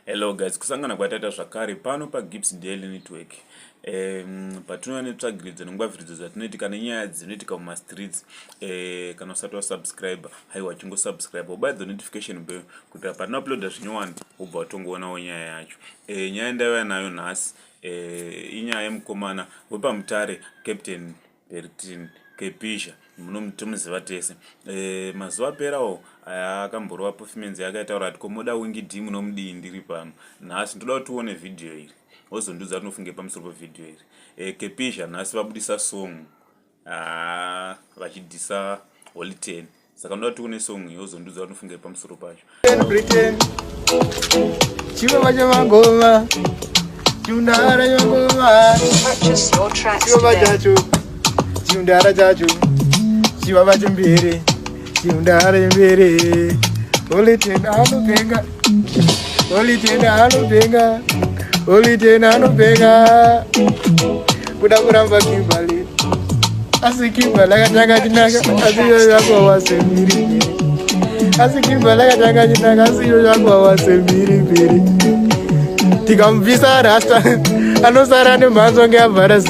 Hello guys, kusangana kwataita zvakare pano paGibbs Daily Network. Patinouya netsvagiridzo nengwavhiridzo dzatinoitika nenyaya dzinoitika mumastreets. Kana usati wasubscribe, haiwa chingosubscribe ubaya the notification bell kuitira patinouploada zvinyowani wobva watongoonawo nyaya yacho. Nyaya ndaiuya nayo nhasi inyaya yemukomana wepaMutare, Captain Bertin Kepizha, munomuziva tese. Mazuva aperawo akamborova performance yakaitaura ati komoda Winky D munomudii ndiri pano. Nhasi ndoda kuti tione vhidhiyo iri, wozondiudza rinofunge pamusoro pevhidhiyo iri. Kepizha nhasi vabudisa song vachidhisa Holy Ten, saka ndoda tione song iyi wozondiudza rinofunge pamusoro pacho. Britain chivava chemangoma, chiundara chemangoma. Purchase your tracks Chivava today. chacho, chiundara chacho, chivava chembere, chiundara chembere. Holy Ten anopenga, Holy Ten anopenga, Holy Ten anopenga. Kuda kuramba Kimberly, asi Kimberly akatanga chinaka, asi iyo yakwawa semhiripiri. Asi Kimberly akatanga chinaka, asi iyo yakwawa semhiripiri. Tikamubvisa rasta, anosara nemhanzo ngeabhara.